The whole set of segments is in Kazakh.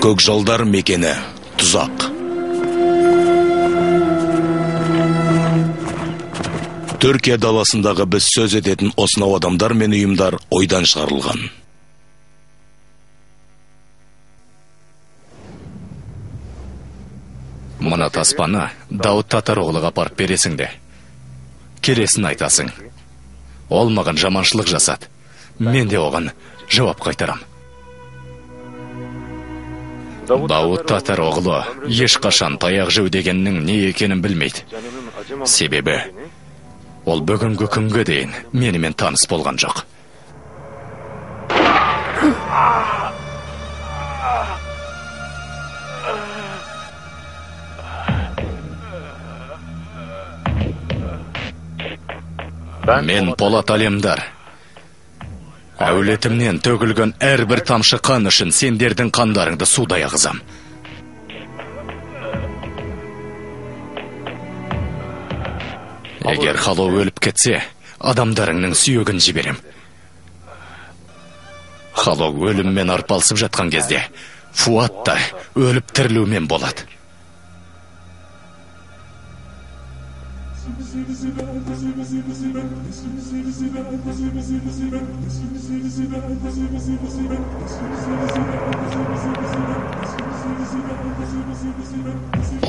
Көкжалдар мекені, тұзақ. Түркия даласындағы біз сөз ететін осынау адамдар мен ұйымдар ойдан шығарылған. Мына таспаны Дауыт Татароғлыға апарып бересің де, келесін айтасың. Ол маған жаманшылық жасады. Мен де оған жауап қайтарам. Дауыт Татароғлы ешқашан таяқ жеу дегеннің не екенін білмейді. Себебі ол бүгінгі күнге дейін менімен таныс болған жоқ. Мен Полат Алемдар. Әулетімнен төгілген әрбір тамшы қан үшін сендердің қандарыңды судай ағызам. Егер Хало өліп кетсе, адамдарыңның сүйегін жіберем. Хало өліммен арпалысып жатқан кезде, Фуат та өліп тірілумен болады.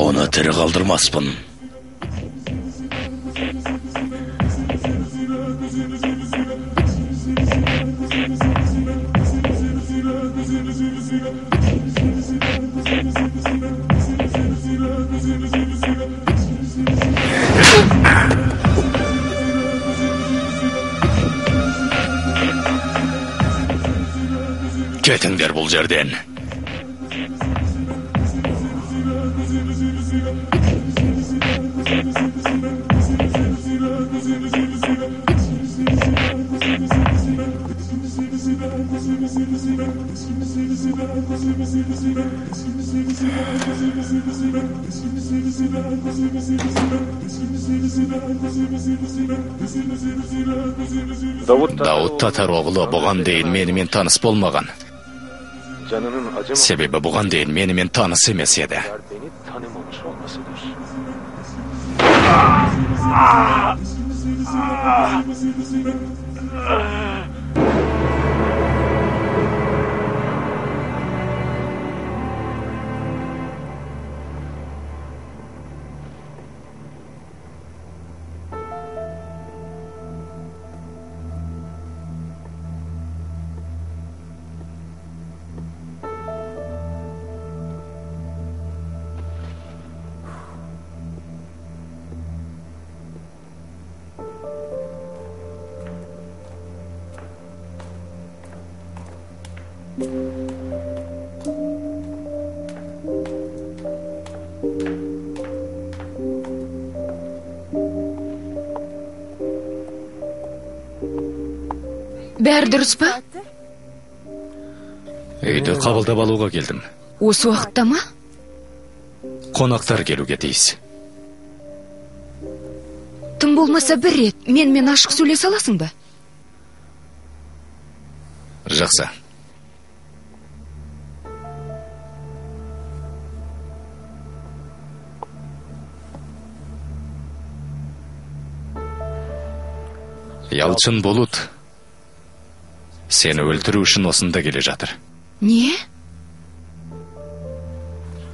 Оны тірі қалдырмаспын. Кетіңдер бұл жерден. Дауыт Татароғлы бұған дейін менімен таныс болмаған. Себебі бұған дейін менімен таныс емес еді. Бәрі дұрыс па? Үйді қабылдап алуға келдім. Осы уақытта ма? Қонақтар келуге тиіс. Тым болмаса бір рет менімен ашық сөйлесе аласың ба? Жақсы. Ялчын Булут сені өлтіру үшін осында келе жатыр. Не?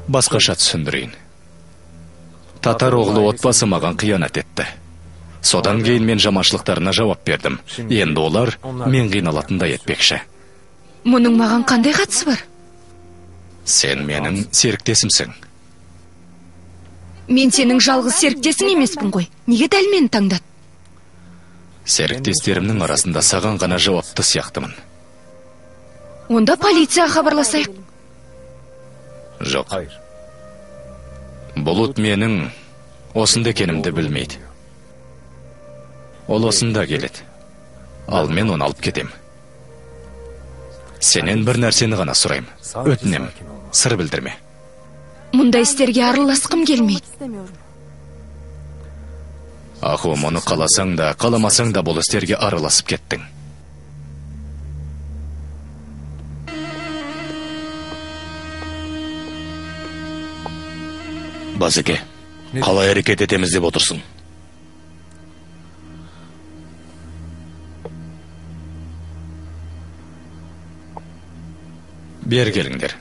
Басқаша түсіндірейін. Татароғлы отбасы маған қиянат етті. Содан кейін мен жаманшылықтарына жауап бердім. Енді олар мен қиналатындай етпекші. Мұның маған қандай қатысы бар? Сен менің серіктесімсің. Мен сенің жалғыз серіктесің емеспін ғой. Неге дәл мені таңдады? Серіктестерімнің арасында саған ғана жауапты сияқтымын. Онда полицияға хабарласайық. Жоқ. Булут менің осында екенімді білмейді. Ол осында келеді. Ал мен оны алып кетем. Сенен бір нәрсені ғана сұраймын. Өтінем, сыр білдірме. Мұндай істерге араласқым келмейді. Аху, мұны қаласаң да, қаламасаң да бұл істерге араласып кеттің. Басеке, қалай әрекет етеміз деп отырсың? Бері келіңдер.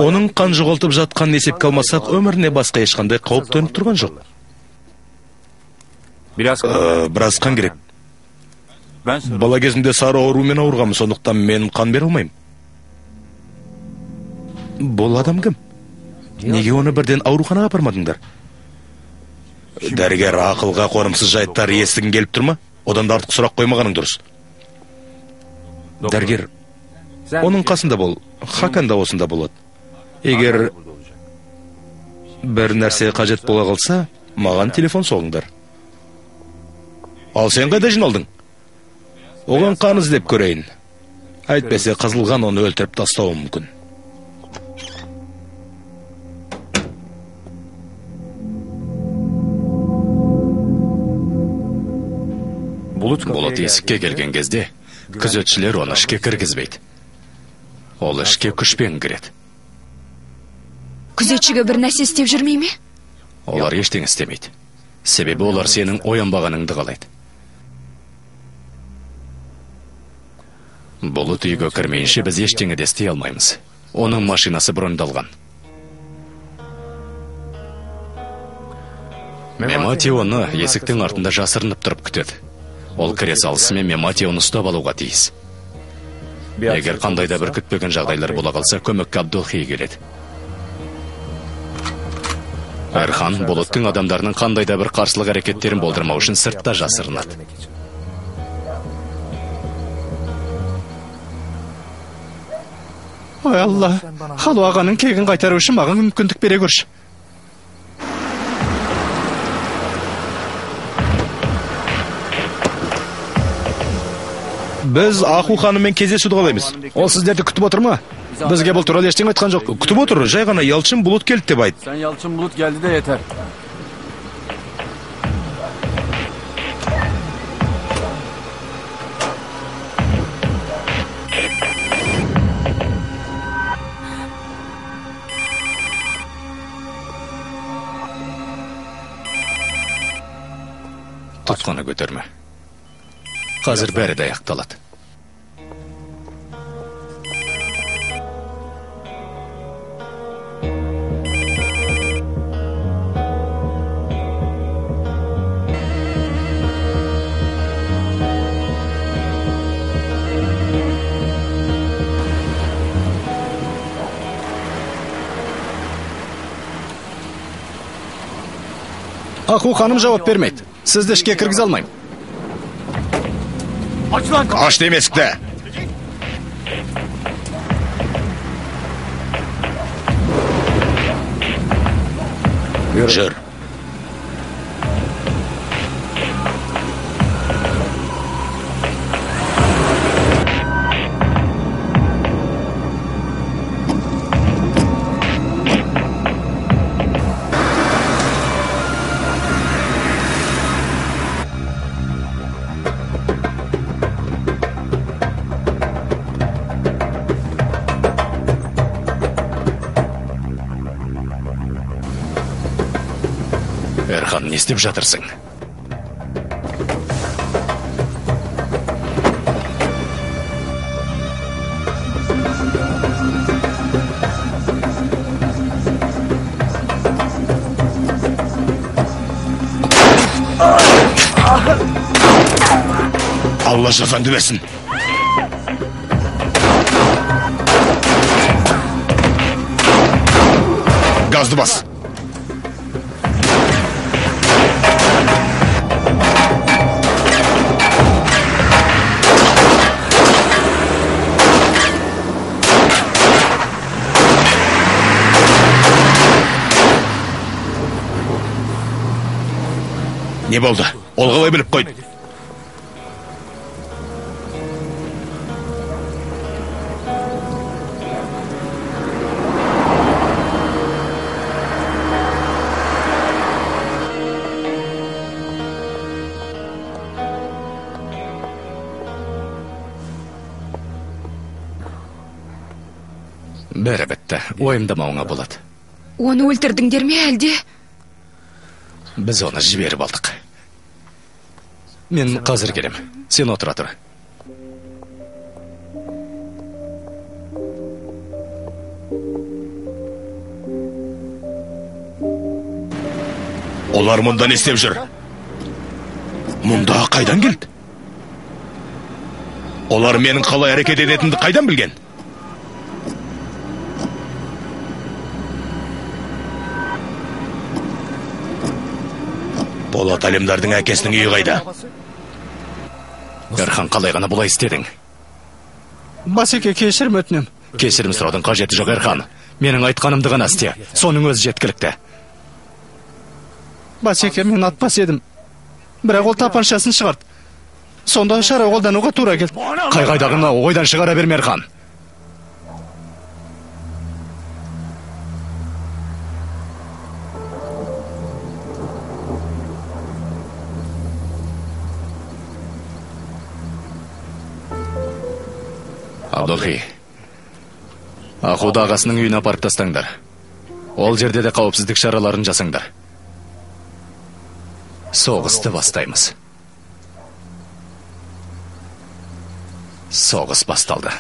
Оның қан жоғалтып жатқанын есепке алмасақ, өміріне басқа ешқандай қауіп төніп тұрған жоқ. Біраз қан керек. Бала кезімде сары аурумен ауырғанмын, сондықтан мен қан бере алмаймын. Бұл адам кім? Неге оны бірден ауруханаға апармадыңдар? Дәрігер, ақылға қонымсыз жайттар естігің келіп тұр ма? Одан да артық сұрақ қоймағаның дұрыс. Дәрігер, оның қасында бол, Хакан да осында болады. Егер бір нәрсе қажет бола қалса, маған телефон соғыңдар. Ал сен қайда жиналдың? Оған қан іздеп көрейін. Әйтпесе қызылған оны өлтіріп тастауы мүмкін. Болот есікке келген кезде күзетшілер оны ішке кіргізбейді. Ол ішке күшпен кіреді. Күзетшіге бір нәрсе істеп жүрмей ме? Олар ештеңе істемейді. Себебі олар сенің оянбағаныңды қалайды. Болот үйге кірмейінше біз ештеңе де істей алмаймыз. Оның машинасы броньдалған. Мемати оны есіктің артында жасырынып тұрып күтеді. Ол кіре салысымен Мемати оны ұстап алуға тиіс. Егер қандай да бір күтпеген жағдайлар бола қалса, көмекке Абдулхи келеді. Эрхан Болоттың адамдарының қандай да бір қарсылық әрекеттерін болдырмау үшін сыртта жасырынады. Ой Алла, Халу ағаның кегін қайтару үшін маған мүмкіндік бере көрші. Біз Аху ханыммен кездесуді қалаймыз. Ол сіздерді күтіп отыр ма? Бізге бұл туралы ештеңе айтқан жоқ. Күтіп отыр, жай ғана Ялчын Булут келді деп айт. Сен Ялчын Булут келді де етер. Тұтқаны көтерме. Қазір бәрі де аяқталады. Аху ханым жауап бермейді. Сізді ішке кіргізе алмаймын. Аш деймін есікті. Жүр. Эрхан, не істеп жатырсың? Алла жазаңды берсін. Газды бас. Не болды? Ол қалай біліп қойды? Бәрі бітті, уайымдамауыңа болады. Оны өлтірдіңдер ме әлде? Біз оны жіберіп алдық. Мен қазір келем. Сен отыра тұр. Олар мұнда не істеп жүр? Мұнда қайдан келді? Олар менің қалай әрекет ететінімді қайдан білген? Болат Алемдардың әкесінің үйі қайда? Эрхан, қалай ғана бұлай істедің? Басеке, кешірім өтінем. Кешірім сұраудың қажеті жоқ, Эрхан. Менің айтқанымды ғана істе. Соның өзі жеткілікті. Басеке, мен атпас едім. Бірақ ол тапаншасын шығарды. Сонда шара қолдануға тура келді. Қай-қайдағыны ойдан шығара берме, Эрхан. Абдулхи, Ақуда ағасының үйіне апарып тастаңдар. Ол жерде де қауіпсіздік шараларын жасаңдар. Соғысты бастаймыз. Соғыс басталды.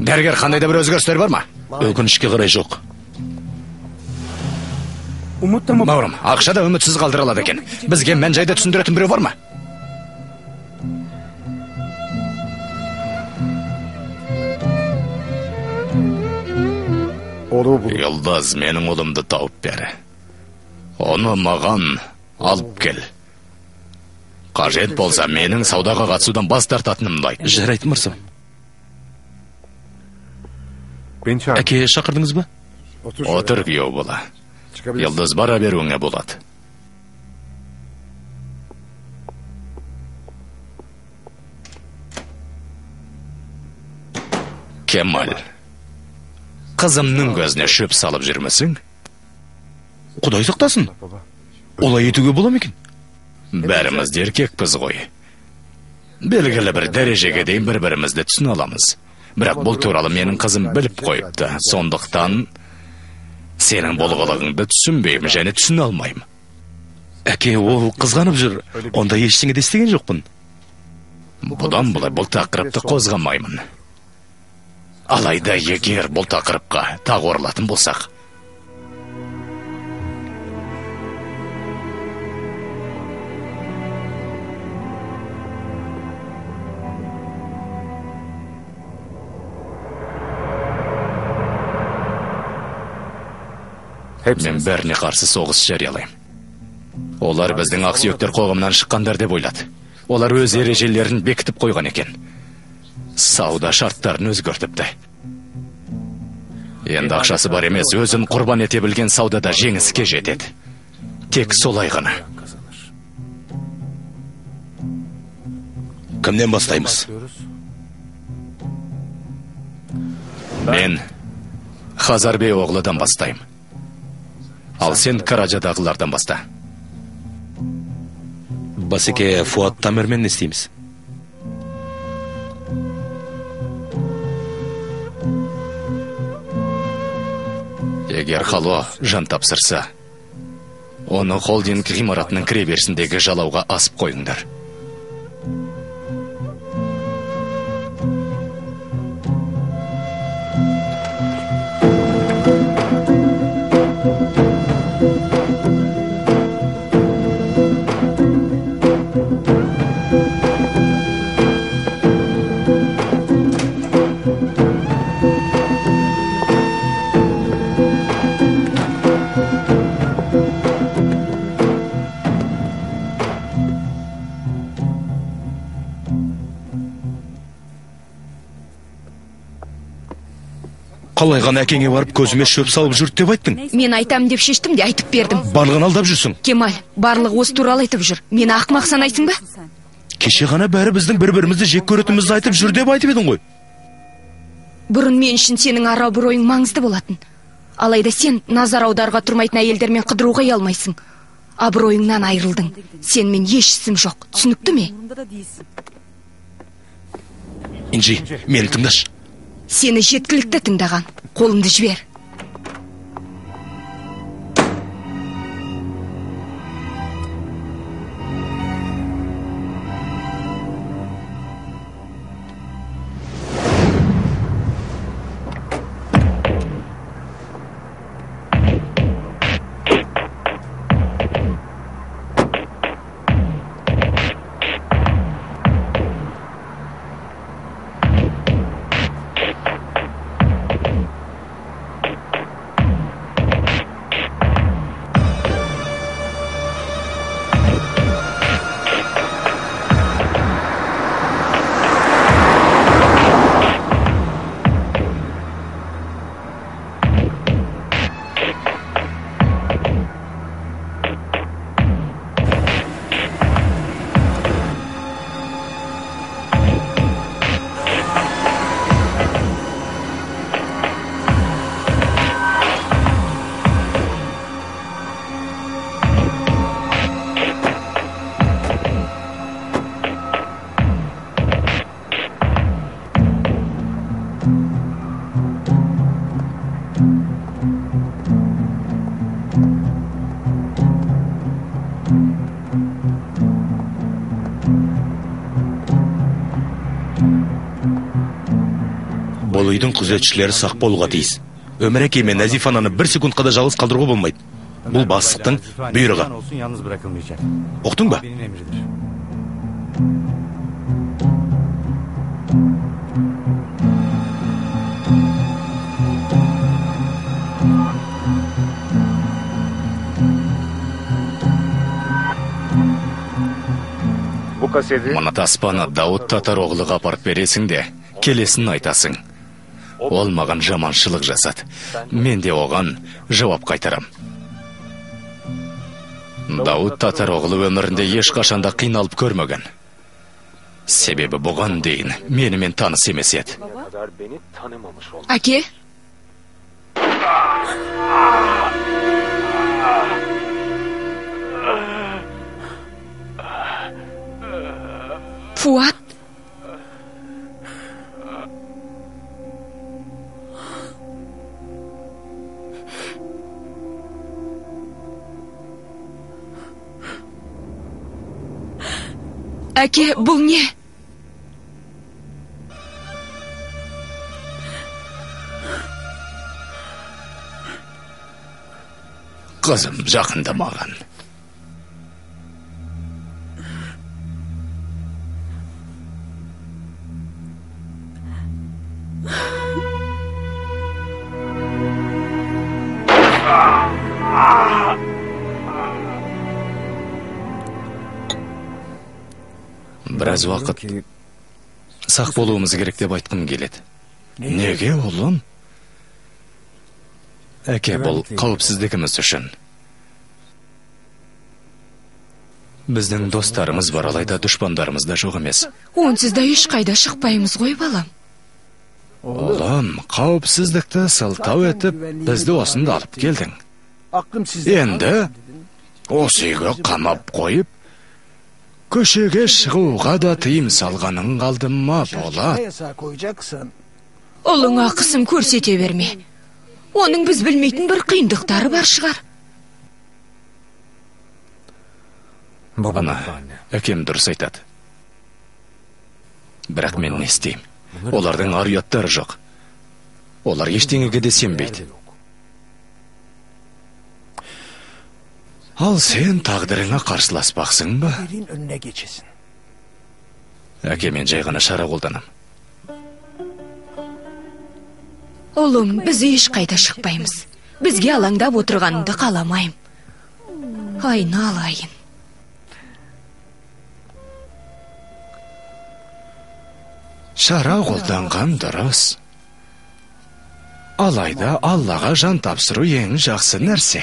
Дәрігер, қандай да бір өзгерістер бар ма? Өкінішке қарай жоқ. Бауырым, ақша да үмітсіз қалдыра алады екен. Бізге мән-жайды түсіндіретін біреу бар ма? Йылдыз, менің ұлымды тауып бер. Оны маған алып кел. Қажет болса, менің саудаға қатысудан бас тартатынымды айт. Жарайды, мырзам. Әке, шақырдыңыз ба? Отыр, күйеу бала. Йылдыз, бара беруіңе болады. Кемал, қызымның көзіне шөп салып жүрмісің? Құдай сақтасын. Олай етуге бола ма екен? Бәріміз де еркекпіз ғой. Белгілі бір дәрежеге дейін бір-бірімізді түсіне аламыз. Бірақ бұл туралы менің қызым біліп қойыпты. Сондықтан сенің бұл қылығыңды түсінбеймін және түсіне алмаймын. Әке, ол қызғанып жүр. Онда ештеңе де істеген жоқпын. Бұдан былай бұл тақырыпты қозғамаймын. Алайда егер бұл тақырыпқа тағы оралатын болсақ, мен бәріне қарсы соғыс жариялаймын. Олар біздің ақсүйектер қоғамынан шыққандар деп ойлады. Олар өз ережелерін бекітіп қойған екен. Сауда шарттарын өзгертіпті. Енді ақшасы бар емес, өзін құрбан ете білген саудада жеңіске жетеді. Тек солай ғана. Кімнен бастаймыз? Мен Хазарбей оғлыдан бастаймын. Ал сен Каражадағылардан баста. Басеке, Фуат Тамермен не істейміз? Егер Хало жан тапсырса, оны холдинг ғимаратының кіреберісіндегі жалауға асып қойыңдар. Қалай ғана әкеңе барып көзіме шөп салып жүрді деп айттың? Мен айтам деп шештім де айтып бердім. Барлығын алдап жүрсің. Кемал, барлығы осы туралы айтып жүр. Мені ақымақ санайсың ба? Кеше ғана бәрі біздің бір-бірімізді жек көретінімізді айтып жүр деп айтып едің ғой. Бұрын мен үшін сенің ар абыройың маңызды болатын. Алайда сен назар аударға тұрмайтын әйелдермен қыдыруға ұялмайсың. Абыройыңнан айырылдың. Сенімен еш ісім жоқ. Түсінікті ме? Инжи, мені тыңдашы. Сені жеткілікті тыңдаған. Қолымды жібер. Бұл үйдің күзетшілері сақ болуға тиіс. Өмір әке мен Нәзиф ананы бір секундқа да жалғыз қалдыруға болмайды. Бұл бастықтың бұйрығы. Ұқтың ба? Мына таспаны Дауыт Татароғлыға апарып бересің де, келесін айтасың. Ол маған жаманшылық жасады. Мен де оған жауап қайтарам. Дауыт Татароғлы өмірінде ешқашанда қиналып көрмеген. Себебі бұған дейін менімен таныс емес еді. Әке? Фуат? Әке, бұл не? Қызым, жақында маған. Біраз уақыт сақ болуымыз керек деп айтқым келеді. Неге, ұлым? Әке, бұл қауіпсіздігіміз үшін. Біздің достарымыз бар, алайда дұшпандарымыз да жоқ емес. Онсыз да ешқайда шықпаймыз ғой, балам. Ұлым, қауіпсіздікті сылтау етіп, бізді осында алып келдің. Енді осы үйге қамап қойып, көшеге шығуға да тыйым салғаның қалды ма, Болат? Ұлыңа қысым көрсете берме. Оның біз білмейтін бір қиындықтары бар шығар. Ана, әкем дұрыс айтады. Бірақ мен не істеймін? Олардың ар ұяттары жоқ. Олар ештеңеге де сенбейді. Ал сен тағдырыңа қарсыласпақсың ба? Әке, мен жай ғана шара қолданам. Ұлым, біз ешқайда шықпаймыз. Бізге алаңдап отырғаныңды қаламаймын. Айналайын. Шара қолданған дұрыс. Алайда Аллаға жан тапсыру ең жақсы нәрсе.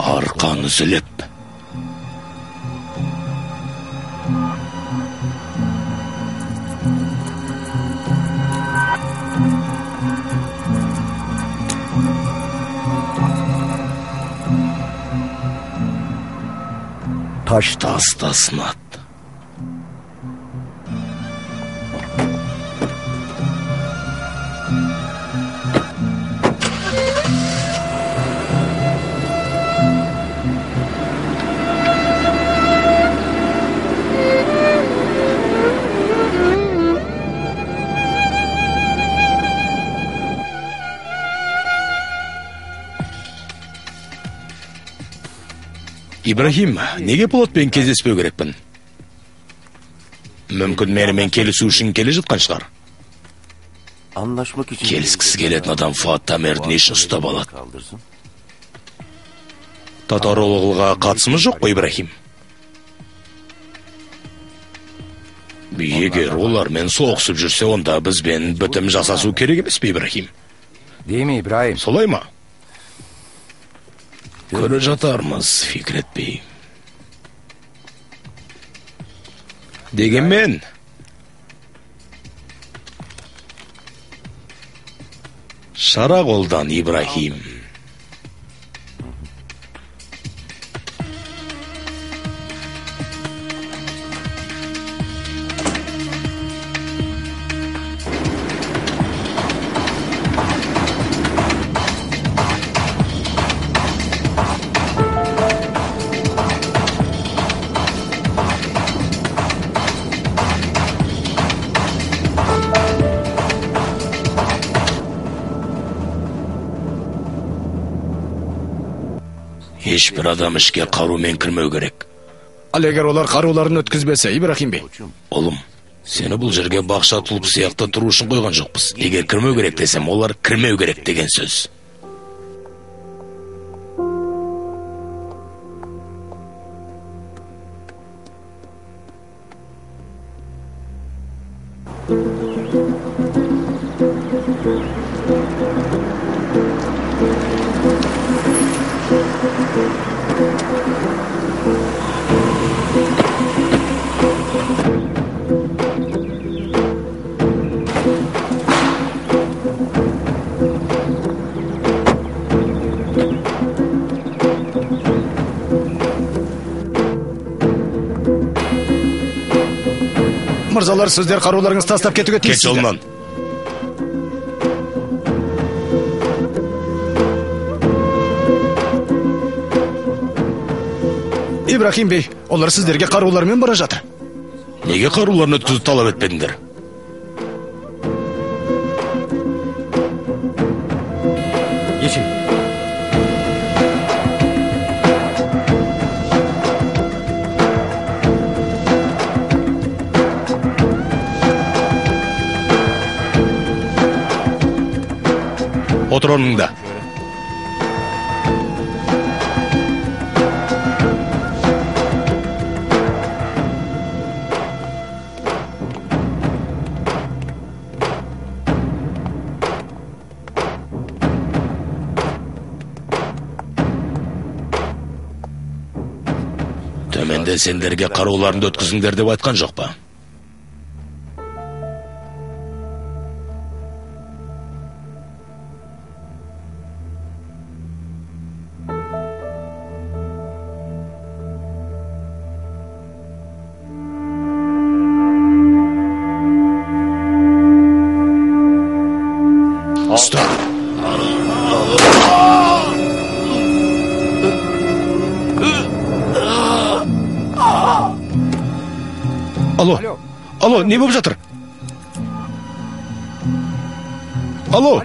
Арқан үзіліп, тас та сынады. Ибрахим, неге Полатпен кездеспеу керекпін? Мүмкін менімен келісу үшін келе жатқан шығар. Келіскісі келетін адам Фуат Тамерді не үшін ұстап алады? Татаролығыға қатысымыз жоқ қой, Ибрахим. Егер олармен соғысып жүрсе, онда бізбен бітім жасасу керек емес пе, Ибрахим? Солай ма? Көре жатармыз, Фикрет бей. Дегенмен, шара қолдан, Ибрахим. Ешбір адам ішке қарумен кірмеу керек. Ал егер олар қаруларын өткізбесе, Ибрахим бей? Ұлым, сені бұл жерге бақша тұлып сияқты тұру үшін қойған жоқпыз. Егер кірмеу керек десем, олар кірмеу керек деген сөз. Мырзалар, сіздер қаруларыңызды тастап кетуге тиіссіздер. Кет жолынан. Ибрахим бей, олар сіздерге қарулармен бара жатыр. Неге қаруларын өткізу талап етпедіңдер? Отыр орныңда. Әлгінде сендерге қаруларыңды өткізіңдер деп айтқан жоқ па? Ұста! Алло, алло, не болып жатыр? Алло!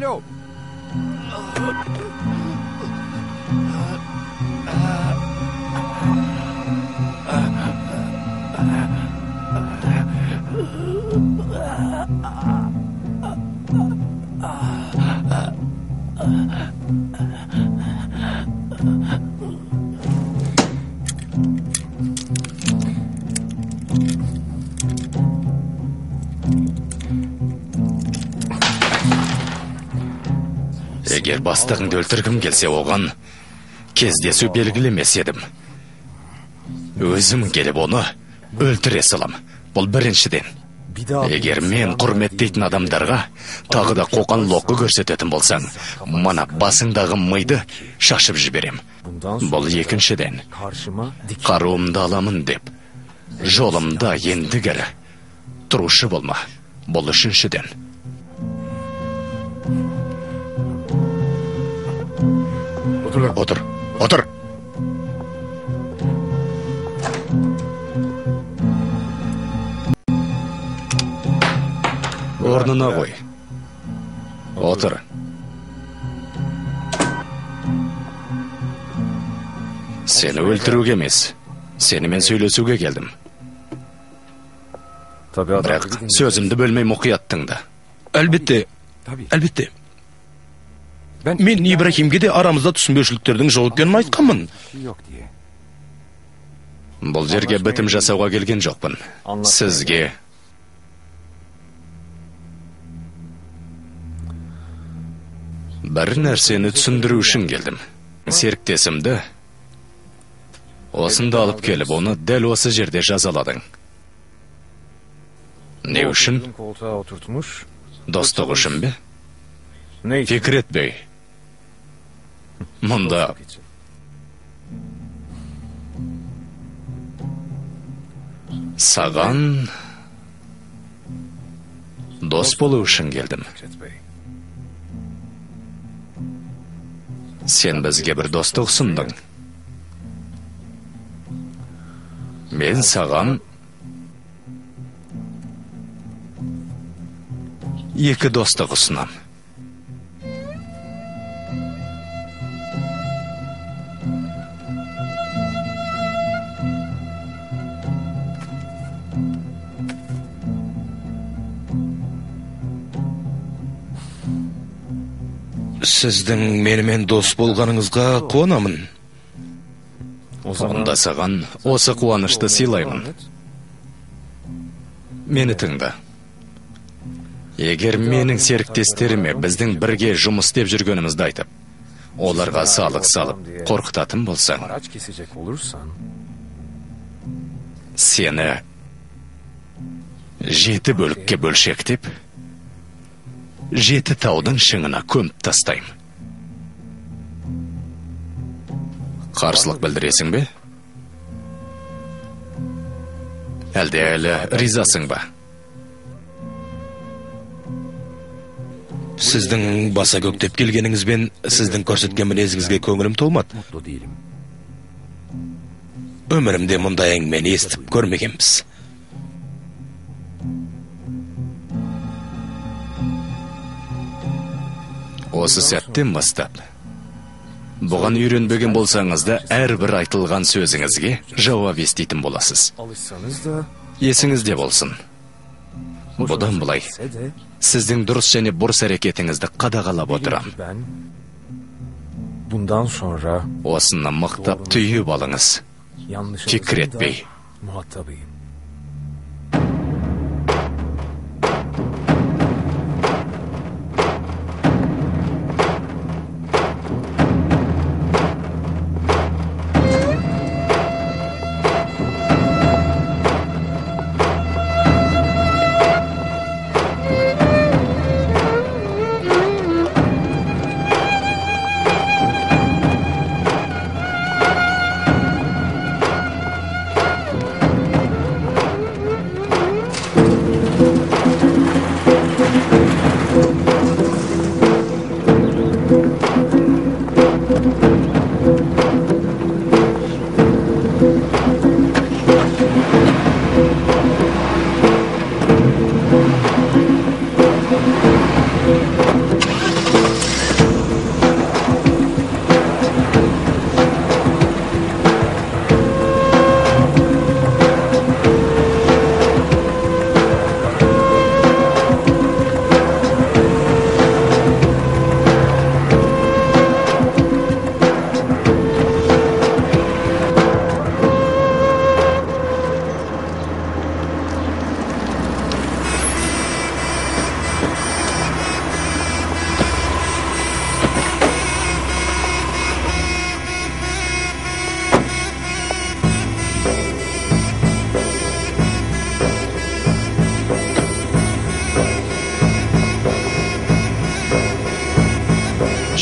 Егер бастығыңды өлтіргім келсе, оған кездесу белгілемес едім. Өзім келіп оны өлтіре салам. Бұл біріншіден. Егер мен құрметтейтін адамдарға тағы да қоқан лоқы көрсететін болсаң, мана басыңдағы миды шашып жіберем. Бұл екіншіден. Қаруымды аламын деп жолымда ендігәрі тұрушы болма. Бұл үшіншіден. Отыр, отыр. Орнына қой. Отыр. Сені өлтіруге емес, сенімен сөйлесуге келдім. Бірақ сөзімді бөлмей мұқият тыңда. Әлбетте, әлбетте. Мен Ибрахимге де арамызда түсінбеушіліктердің жоқ екенін айтқанмын. Бұл жерге бітім жасауға келген жоқпын. Сізге бір нәрсені түсіндіру үшін келдім. Серіктесімді осында алып келіп, оны дәл осы жерде жазаладың. Не үшін? Достық үшін бе? Фикрет бей, мұнда саған дос болу үшін келдім. Сен бізге бір достық ұсындың. Мен саған екі достық ұсынам. Сіздің менімен дос болғаныңызға қуанамын. Онда саған осы қуанышты сыйлаймын. Мені тыңда. Егер менің серіктестеріме біздің бірге жұмыс істеп жүргенімізді айтып, оларға салық салып қорқытатын болсаң, сені 7 бөлікке бөлшектеп, 7 таудың шыңына көміп тастаймын. Қарсылық білдіресің бе? Әлде әлі ризасың ба? Сіздің баса көктеп келгеніңізбен сіздің көрсеткен мінезіңізге көңілім толмады. Өмірімде мұндай әңгімені естіп көрмегенбіз. Осы сәттен бастап, бұған үйренбеген болсаңыз да, әрбір айтылған сөзіңізге жауап еститін боласыз. Есіңізде болсын. Бұдан былай, сіздің дұрыс және бұрыс әрекетіңізді қадағалап отырам. Осыны мықтап түйіп алыңыз. Фикрет бей.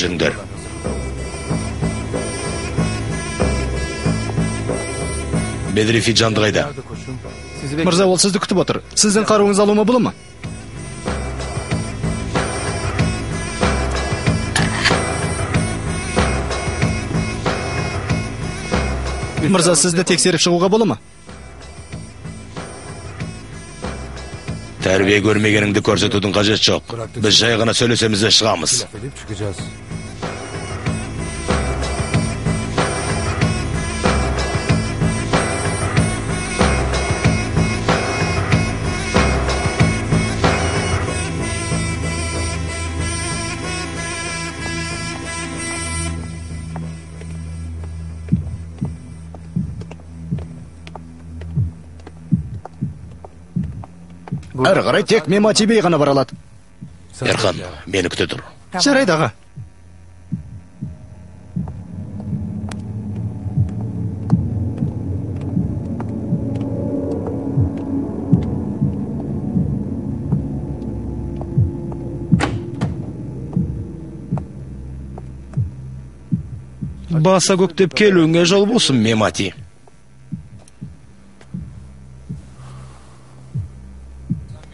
Жүріңдер. Бедри Фиджанды қайда? Мырза, ол сізді күтіп отыр. Сіздің қаруыңызды алуыма бола ма? Мырза, сізді тексеріп шығуға бола ма? Тәрбие көрмегеніңді көрсетудің қажеті жоқ. Біз жай ғана сөйлесеміз де шығамыз. Әрі қарай тек Мемати бей ғана бара алады. Ерхан, мені күте тұр. Жарайды, аға. Баса көктеп келуіңе жол болсын, Мемати.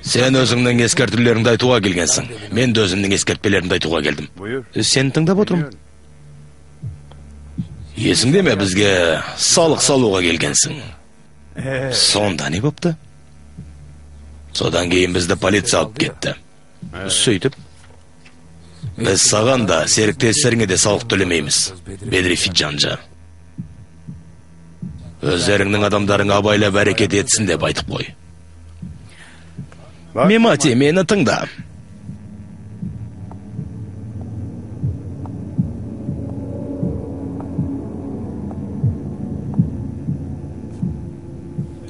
Сен өзіңнің ескертулеріңді айтуға келгенсің. Мен де өзімнің ескертпелерімді айтуға келдім. Сені тыңдап отырмын. Есіңде ме, бізге салық салуға келгенсің? Сонда не бопты? Содан кейін бізді полиция алып кетті. Сөйтіп, біз саған да, серіктестеріңе де салық төлемейміз. Бедри Фиджанжа. Өздеріңнің адамдарың абайлап әрекет етсін деп айтып қой. Мемати, мені тыңда.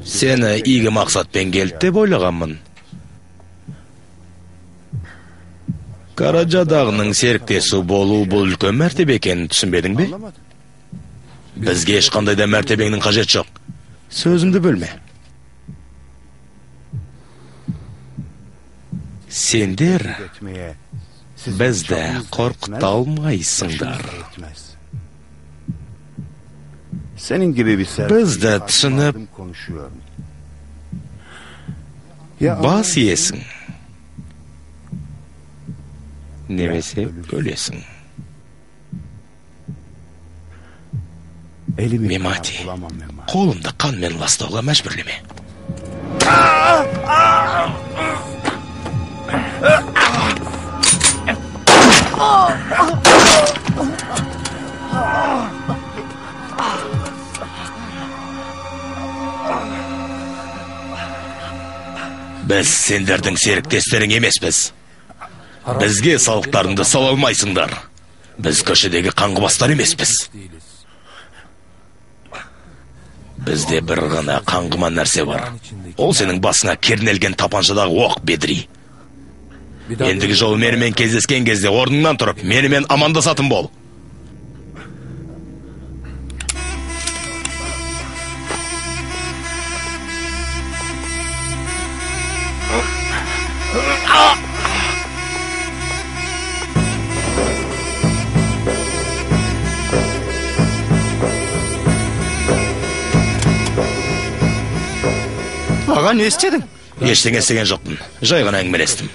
Сені игі мақсатпен келді деп ойлағанмын. Караджадағының серіктесі болу бұл үлкен мәртебе екенін түсінбедің бе? Бізге ешқандай да мәртебеңнің қажеті жоқ. Сөзімді бөлме. Сендер бізді қорқыта алмайсыңдар. Бізді түсініп, бас иесің, немесе өлесің. Мемати, қолымды қанмен ластауға мәжбүрлеме. Біз сендердің серіктестерің емеспіз. Бізге салықтарыңды сала алмайсыңдар. Біз көшедегі қаңғыбастар емеспіз. Бізде бір ғана қаңғыма нәрсе бар. Ол сенің басыңа кернелген тапаншадағы оқ, Бедри. Ендігі жолы менімен кездескен кезде орныңнан тұрып, менімен амандасатын бол. Аға, не істедің? Ештеңе істеген жоқпын. Жай ғана әңгімелестім.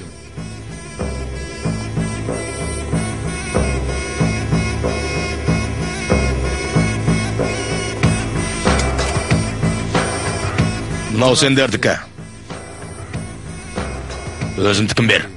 Мынау сендердікі. Өзімдікін бер.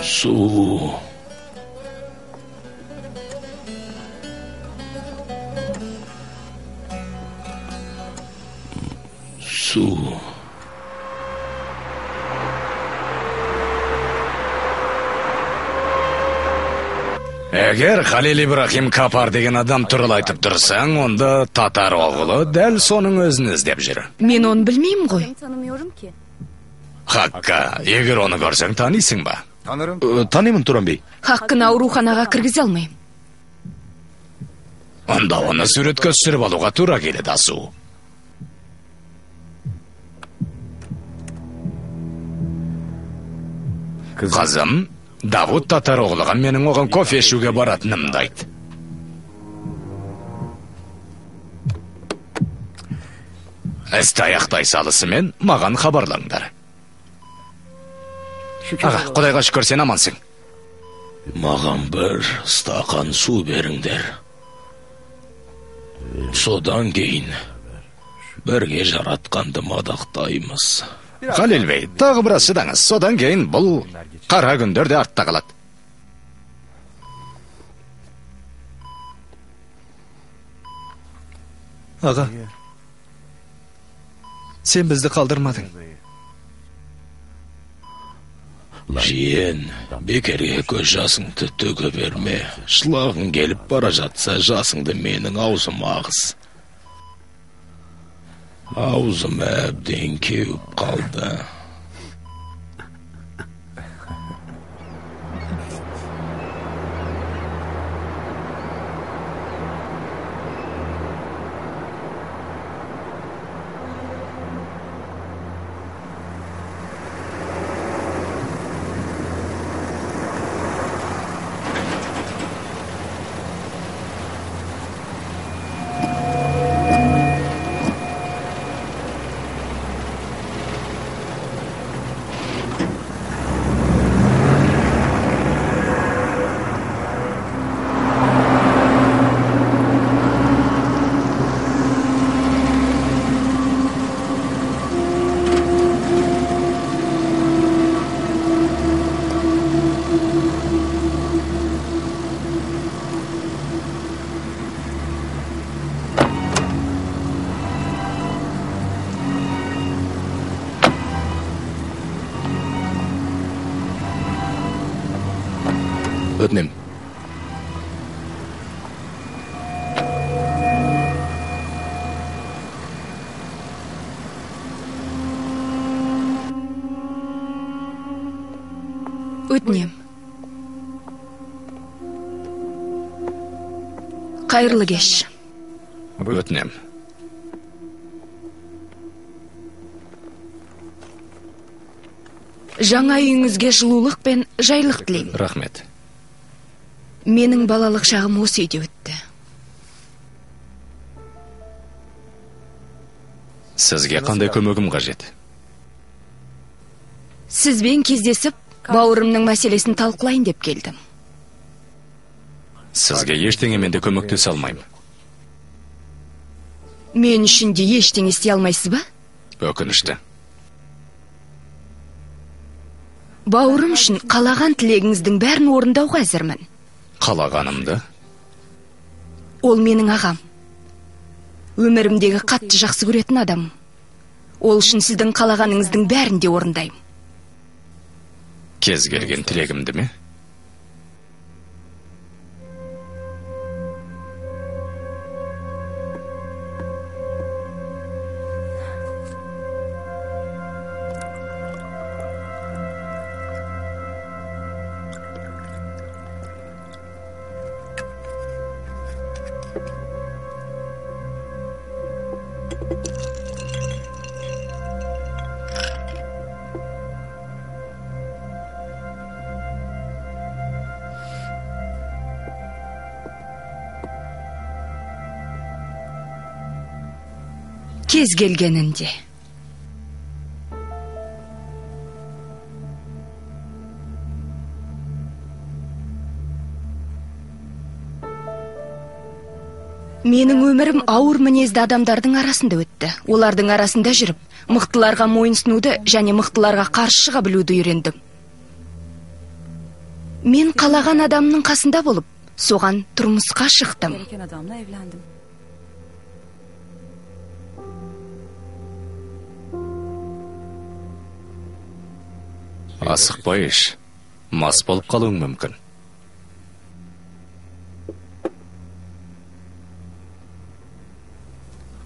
Су. Асу. Егер Халил Ибрахим Капар деген адам туралы айтып тұрсаң, онда татар оғылы дәл соның өзін іздеп жүр. Мен оны білмеймін ғой. Хакка, егер оны көрсең, танисың ба? Танимын, Туран бей. Хаккыны ауруханаға кіргізе алмаймын. Онда оны суретке түсіріп алуға тура келеді, Асу. Қызым, Давуд татар оғлыға менің оған кофе ішуге баратынымды айт. Істі аяқтай салысымен маған хабарлаңдар. Аға, Құдайға шүкір, сен амансың. Маған бір стақан су беріңдер. Содан кейін бірге жаратқанды мадақтаймыз. Халил бей, тағы біраз шыдаңыз. Содан кейін бұл қара күндер де артта қалады. Аға, сен бізді қалдырмадың. Жиен, бекерге көз жасыңды төге берме. Шылағың келіп бара жатса, жасыңды менің аузыма ағыз. Аузым әбден кеуіп қалды. Өтінем. Өтінем. Қайырлы кеш. Өтінем. Жаңа үйіңізге жылулық пен жайлық тілеймін. Рахмет. Менің балалық шағым осы үйде өтті. Сізге қандай көмегім қажет? Сізбен кездесіп, бауырымның мәселесін талқылайын деп келдім. Сізге ештеңемен де көмектесе алмаймын. Мен үшін де ештеңе істей алмайсыз ба? Өкінішті. Бауырым үшін қалаған тілегіңіздің бәрін орындауға әзірмін. Қалағанымды? Ол менің ағам. Өмірімдегі қатты жақсы көретін адам. Ол үшін сіздің қалағаныңыздың бәрін де орындаймын. Кез келген тілегімді ме? Кез келгенінде. Менің өмірім ауыр мінезді адамдардың арасында өтті. Олардың арасында жүріп, мықтыларға мойынсынуды және мықтыларға қарсы шыға білуді үйрендім. Мен қалаған адамның қасында болып, соған тұрмысқа шықтым. Асықпай іш, мас болып қалуың мүмкін.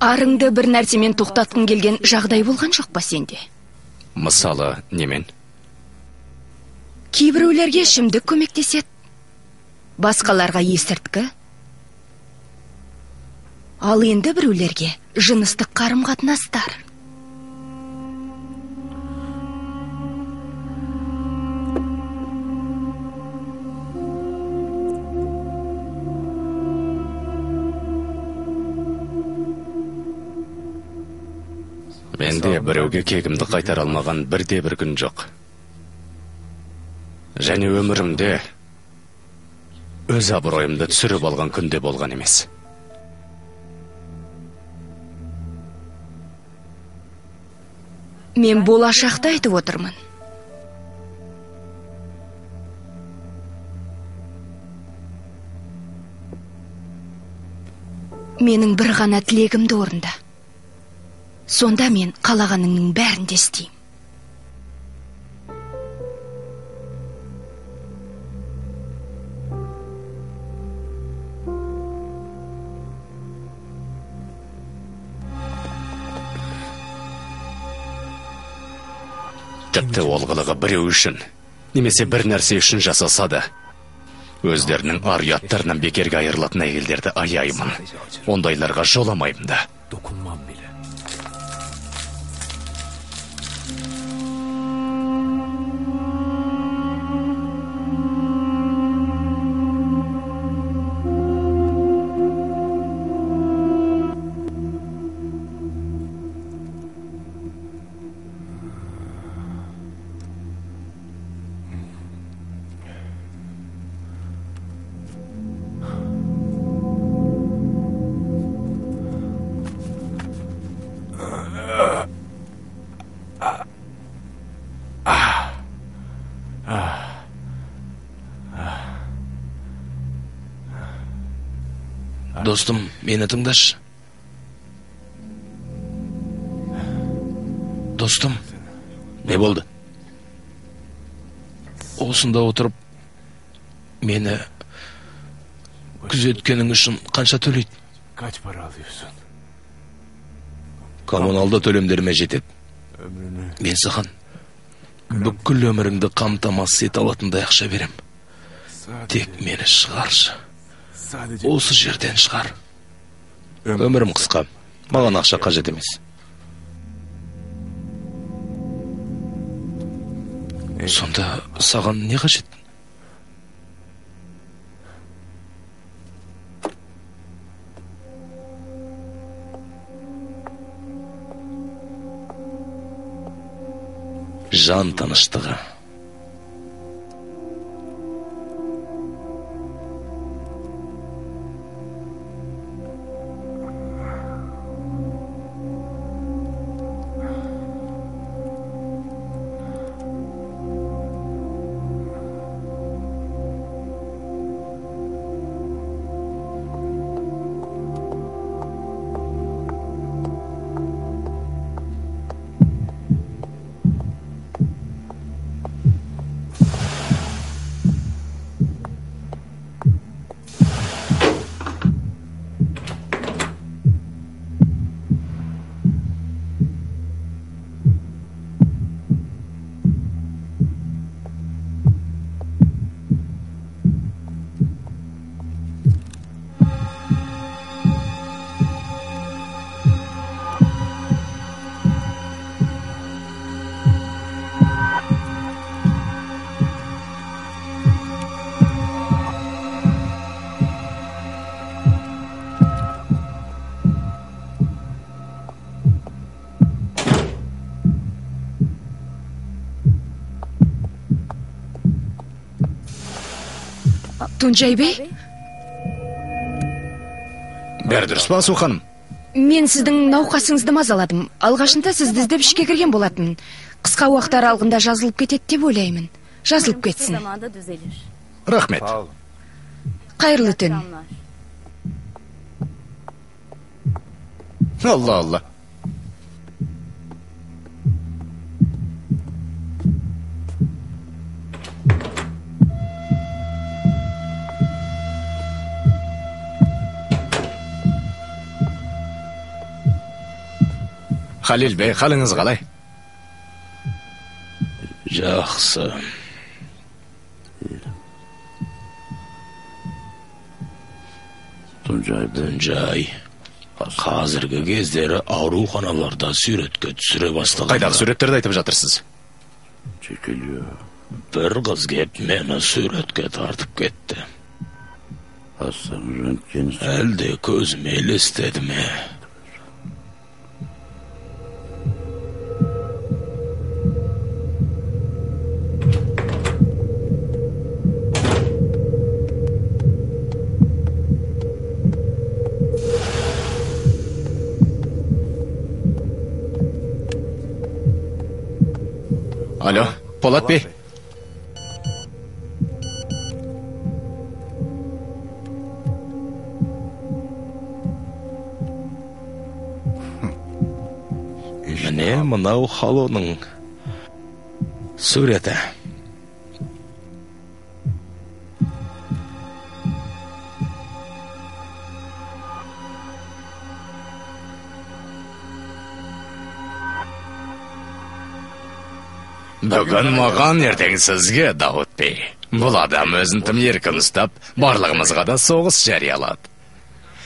Арыңды бір нәрсемен тоқтатқың келген жағдай болған жоқ па сенде? Мысалы, немен? Кейбіреулерге ішімдік көмектеседі, басқаларға есірткі, ал енді біреулерге жыныстық қарым-қатынастар. Менде біреуге кегімді қайтара алмаған бірде бір күн жоқ. Және өмірімде өз абыройымды түсіріп алған күнде болған емес. Мен болашақты айтып отырмын. Менің бір ғана тілегімді орында. Сонда мен қалағаныңның бәрін де істеймін. Тіпті ол қылығы біреу үшін, немесе бір нәрсе үшін жасаса да, өздерінің ар ұяттарынан бекерге айырылатын әйелдерді аяймын. Ондайларға жоламаймын да. Достым, мені тыңдашы. Достым, не болды? Осында отырып, мені күзеткенің үшін қанша төлейді? Kaç para alıyorsun? Коммуналды төлемдеріме жетеді. Мен саған бүкіл өміріңді қамтамасыз ете алатындай ақша берем. Тек мені шығаршы. Осы жерден шығар. Өмірім қысқа. Маған ақша қажет емес. Сонда саған не қажет? Жан тыныштығы. Тунжай бей? Бәрі дұрыс па, Асу ханым? Мен сіздің науқасыңызды мазаладым. Алғашында сізді іздеп ішке кірген болатынмын. Қысқа уақыт аралығында жазылып кетеді деп ойлаймын. Жазылып кетсін. Рахмет. Қайырлы түн. Алла, алла. Халил бей, қалыңыз қалай? Жақсы. Түнжай, қазіргі кездері ауруханаларда суретке түсіре бастаған. Қайдағы суреттерді айтып жатырсыз? Бір қыз кеп мені суретке тартып кетті. Әлде көзім елестеді ме? Алло, Полат бей. Міне мынау Халоның суреті. Бүгін маған, ертең сізге, Дауыт бей. Бұл адам өзін тым еркін ұстап, барлығымызға да соғыс жариялады.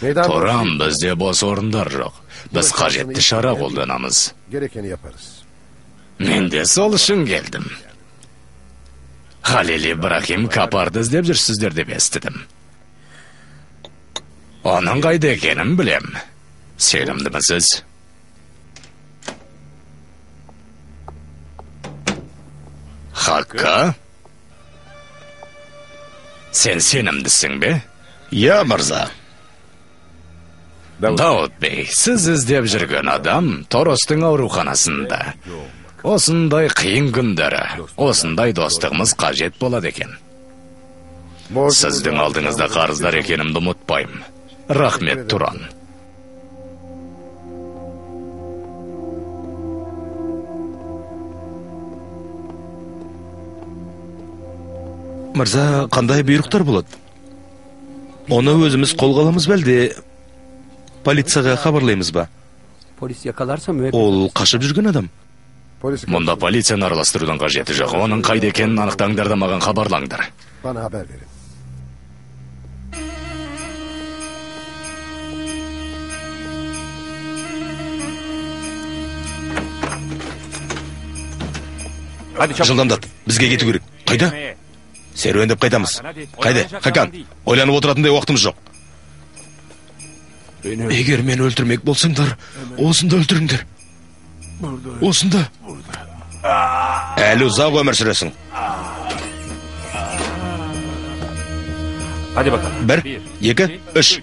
Тұран, бізде бос орындар жоқ. Біз қажетті шара қолданамыз. Мен де сол үшін келдім. Халил Ибрахим Капарды іздеп жүрсіздер деп естідім. Оның қайда екенін білем. Сенімдімісіз? Хакка? Сен сенімдісің бе? Иә, мырза. Дауыт бей, сіз іздеп жүрген адам Торостың ауруханасында. Осындай қиын күндері, осындай достығымыз қажет болады екен. Сіздің алдыңызда қарыздар екенімді ұмытпаймын. Рахмет, Туран. Мырза, қандай бұйрықтар болады? Оны өзіміз қолға аламыз ба, әлде полицияға хабарлаймыз ба? Ол қашып жүрген адам. Мұнда полицияны араластырудың қажеті жоқ. Оның қайда екенін анықтаңдар да маған хабарлаңдар. Жылдамдат, бізге кету керек. Қайда? Серуендеп қайтамыз. Қайда, Хакан, ойланып отыратындай уақытымыз жоқ. Егер мен өлтірмек болсаңдар, осында өлтіріңдер. Осында. Әлі ұзақ өмір сүресің. 1, 2, 3.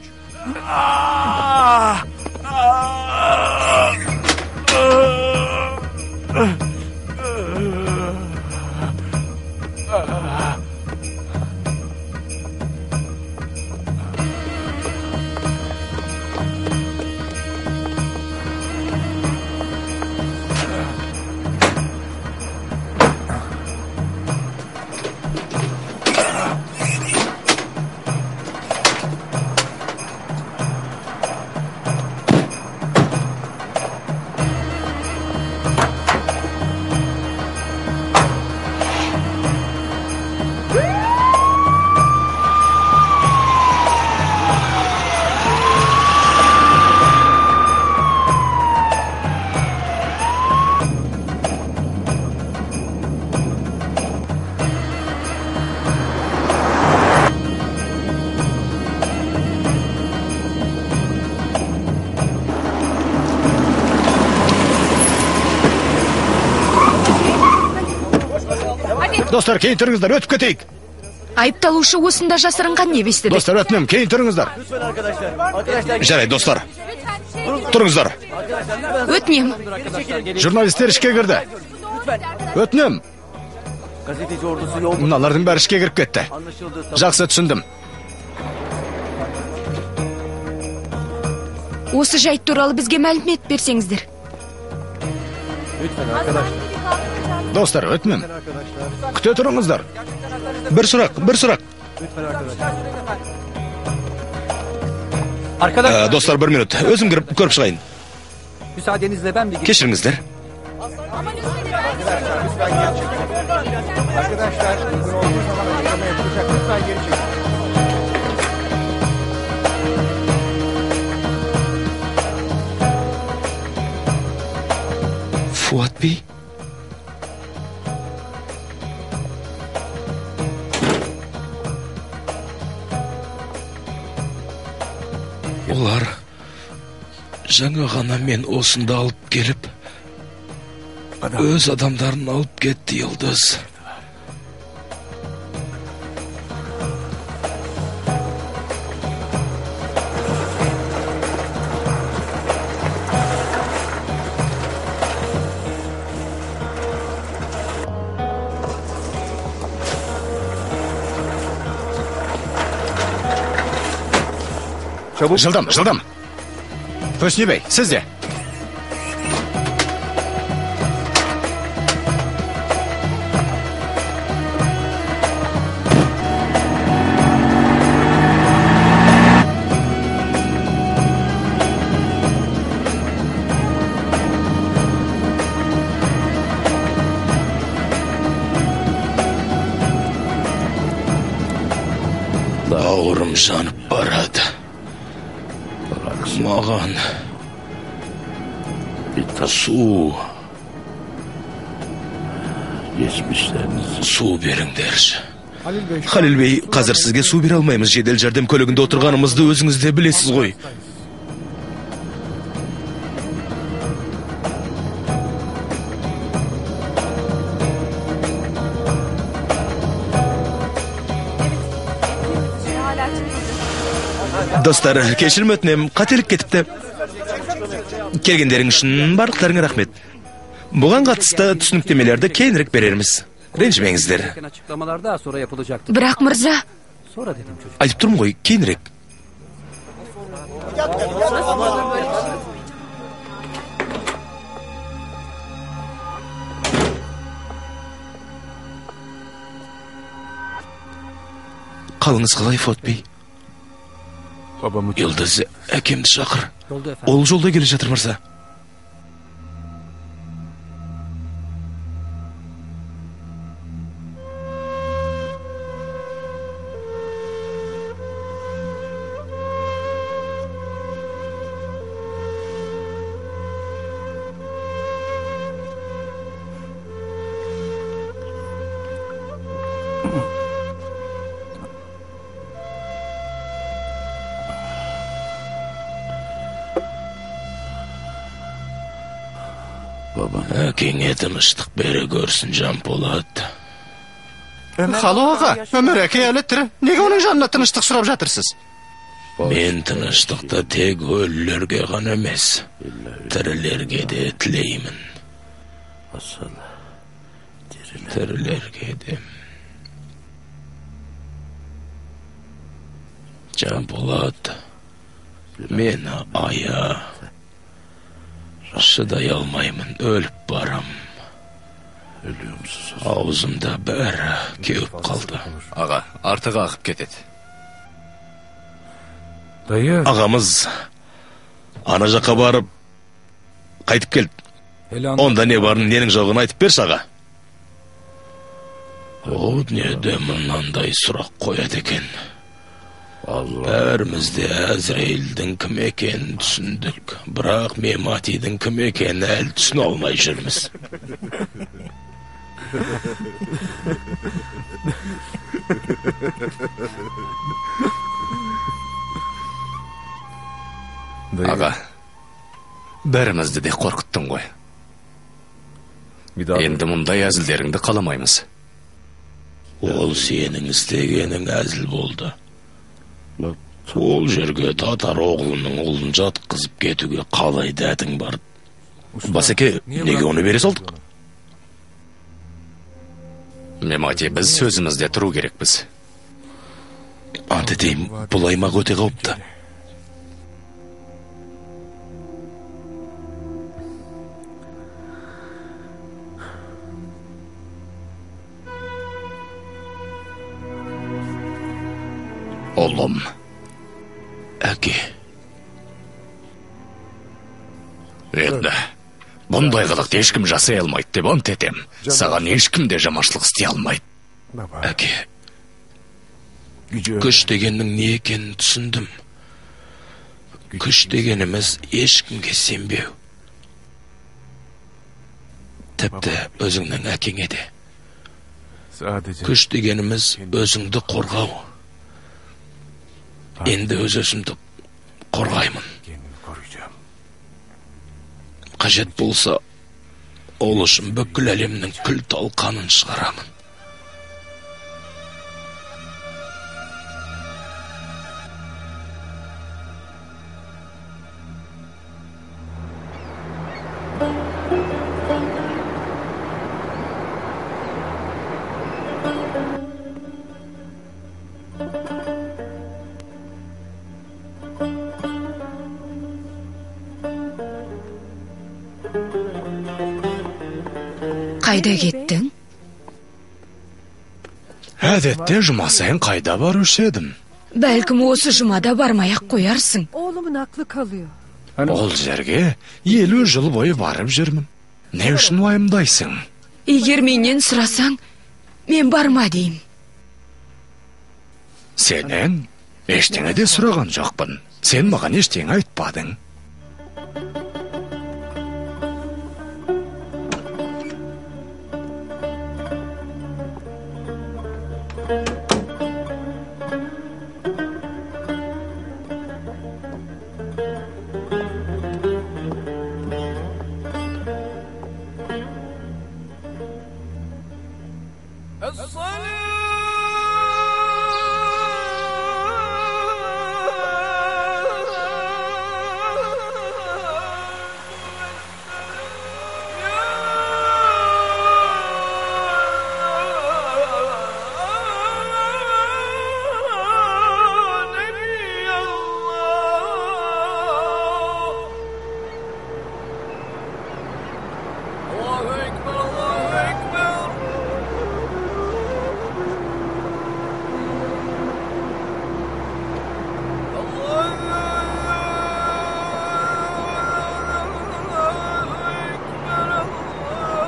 Достар, кейін тұрыңыздар, өтіп кетейік. Айыпталушы осында жасырынған не естідік? Достар, өтінемін, кейін тұрыңыздар. Жарайды, достар. Тұрыңыздар. Өтінемін. Журналистер ішке кірді. Өтінемін. Мыналардың бәрі ішке кіріп кетті. Жақсы түсіндім. Осы жайт туралы бізге мәлімет берсеңіздер. Достар, өтінемін. Күте тұрыңыздар. Бір сұрақ, бір сұрақ. Достар, бір минут. Өзім кіріп көріп шығайын. Müsaadenizle ben bir... Кешіріңіздер. Arkadaşlar, uygun olduğu zaman açıklama yapılacak. Lütfen geri çekilin. Fuat Bey. Олар жаңа ғана мен осында алып келіп, өз адамдарын алып кетті, Йылдыз. Жылдам, жылдам. Хөсни бей, сіз де. Бауырым жанып барады. Маған су, су беріңдерші. Халил бей, қазір сізге су бере алмаймыз. Жедел жәрдем көлігінде отырғанымызды өзіңіз де білесіз ғой. Достар, кешірім өтінем, қателік кетіпті. Келгендерің үшін барлықтарыңа рахмет. Бұған қатысты түсініктемелерді кейінірек берерміз. Ренжімеңіздер. Бірақ мырза... Айтып тұрмын ғой, кейінірек. Қалыңыз қалай, Фуат бей? Йылдыз, әкемді шақыр. Ол жолда келе жатыр, мырза. Әкеңе тыныштық бере көрсін, Жанполат. Хало аға, Өмір әке әлі тірі. Неге оның жанына тыныштық сұрап жатырсыз? Мен тыныштықты тек өлілерге ғана емес, тірілерге де тілеймін. Тірілерге де. Жанполат, мені ая. Шыдай алмаймын, өліп барам. Аузымда бәрі кеуіп қалды. Аға, артығы ағып кетеді. Ағамыз ана жаққа барып қайтып келді. Онда не барын, ненің жоғын айтып берші, аға. О, дүниеде мынандай сұрақ қояды екен. Бәріміз де Әзірейілдің кім екенін түсіндік, бірақ Мематидің кім екенін әлі түсіне алмай жүрміз. Аға, бәрімізді де қорқыттың ғой. Енді мұндай әзілдеріңді қаламаймыз. Ол сенің істегенің әзіл болды. Ол жерге татар оғлының ұлын жатқызып кетуге қалай дәтің бар? Басеке, неге оны бере салдық? Мемати, біз сөзімізде тұру керекпіз. Ант етейін, бұл аймақ өте қауіпті. Ұлым. Әке. Енді бұндай қылықты ешкім жасай алмайды деп ант етем. Саған ешкім де жаманшылық істей алмайды. Әке, күш дегеннің не екенін түсіндім. Күш дегеніміз ешкімге сенбеу. Тіпті өзіңнің әкеңе де. Күш дегеніміз өзіңді қорғау. Енді өз өзімді қорғаймын. Қажет болса, ол үшін бүкіл әлемнің күл талқанын шығарамын. Қайда кеттің? Әдетте жұма сайын қайда барушы едім? Бәлкім осы жұмада бармай-ақ қоярсың. Ол жерге 50 жыл бойы барып жүрмін. Не үшін уайымдайсың? Егер менен сұрасаң, мен барма деймін. Сенен ештеңе де сұраған жоқпын. Сен маған ештеңе айтпадың.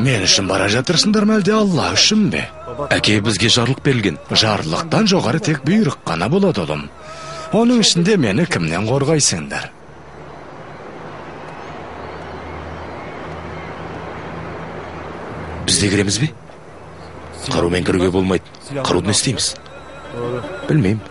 Мен үшін бара жатырсыңдар ма, әлде Алла үшін бе? Әке, бізге жарлық берілген. Жарлықтан жоғары тек бұйрық қана болады, ұлым. Оның ішінде мені кімнен қорғайсыңдар? Біз де кіреміз бе? Қарумен кіруге болмайды. Қаруды не істейміз? Білмеймін.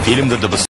Фильмді дыбыс